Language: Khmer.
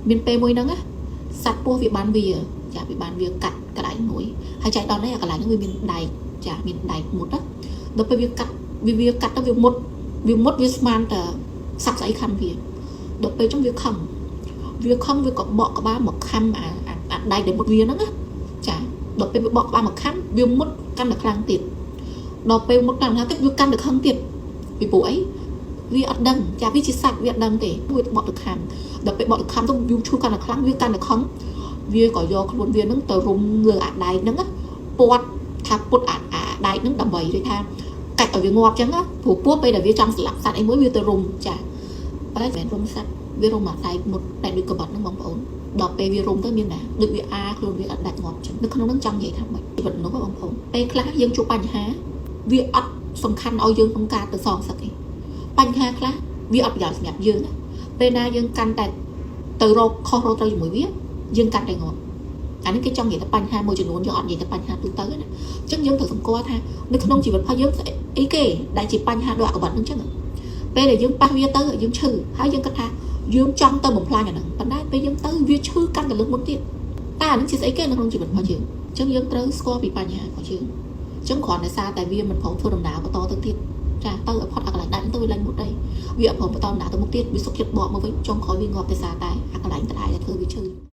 មានពេលមួយហ្នឹងណាសត្វពស់វាបានវាចាវាបានវាកាត់កន្លែងមួយហើយចៃដន្យនេះអាកន្លែងហ្នឹងវាមានដែកចាមានដែកមុតណាដល់ពេលវាកាត់វាវាកាត់ទៅវាមុតវាមុតវាស្មានតែសត្វស្អីខំវាដល់ពេលចឹងវាខំវាខំវាក៏បកក្បាលមកខំអាអាដែកដែលមុតវាហ្នឹងណាចាដល់ពេលវាបកក្បាលមកខំវាមុតកាន់តែខ្លាំងទៀតដល់ពេលមុតកាន់តែខ្លាំងទៀតវាកាន់តែខឹងទៀតពីព្រោះអីវាអត់ដឹងចាវាជាសត្វវាអត់ដឹងទេវាបកទៅខំដល់ពេលបកទៅខំទៅវាឈឺកាន់តែខ្លាំងវាកាន់តែខឹងវាក៏យកខ្លួនវានឹងទៅរុំលើអាដែកហ្នឹងណាពាត់ថាពុតអាអាដែកហ្នឹងដើម្បីដូចថាកាច់ឲ្យវាងាប់ចឹងណាព្រោះពោះពេលដែលវាចង់ស្លាប់សត្វអីមួយវាទៅរុំចាប៉ុន្តែមិនមែនរុំសត្វវារុំអាដែកមុតតែដូចកបិតហ្នឹងបងប្អូនដល់ពេលវារុំទៅមានណាដូចវាអាខ្លួនវាអត់ដាច់ងាប់ចឹងនៅក្នុងហ្នឹងចង់និយាយថាម៉េចជីវិតមនុស្សបងប្អូនពេលខ្លះយើងជួបបញ្ហាវាអត់សំខាន់ឲ្យយើងក្នុងការទៅសងសឹកទេបញ្ហាខ្លះវាអត់ប្រយោជន៍សម្រាប់យើងណាពេលណាយើងកាន់តែទៅរកខុសរកត្រូវជាមួយវាយើងកាន់តែងាប់អានេះគេចង់និយាយថាបញ្ហាមួយចំនួនយើងអត់និយាយថាបញ្ហាទូទៅណាអញ្ចឹងយើងត្រូវសម្គាល់ថានៅក្នុងជីវិតរបស់យើងអីគេដែលជាបញ្ហាដ៏អកបិតហ្នឹងអញ្ចឹងពេលដែលយើងប៉ះវាទៅយើងឈឺហើយយើងគិតថាយើងចង់ទៅបំផ្លាញអាហ្នឹងប៉ុន្តែពេលយើងទៅវាឈឺកាន់តែលើសមុនទៀតតើអាហ្នឹងជាស្អីគេនៅក្នុងជីវិតរបស់យើងអញ្ចឹងយើងត្រូវស្គាល់ពីបញ្ហារបស់យើងអញ្ចឹងគ្រាន់តែសារតែវាមិនព្រមធ្វើដំណើរបន្តទៅទៀតចាទៅឲ្យផុតអាកន្លែងដាច់ទៅវាឡើងមុតដែរវាអត់ព្រមបន្តដំណើរទៅមុខទៀតវាសុខចិត្តបកមកវិញចុងក្រោយវាងាប់តែសារតែអាកន្លែងដដែលដែលធ្វើវាឈឺ។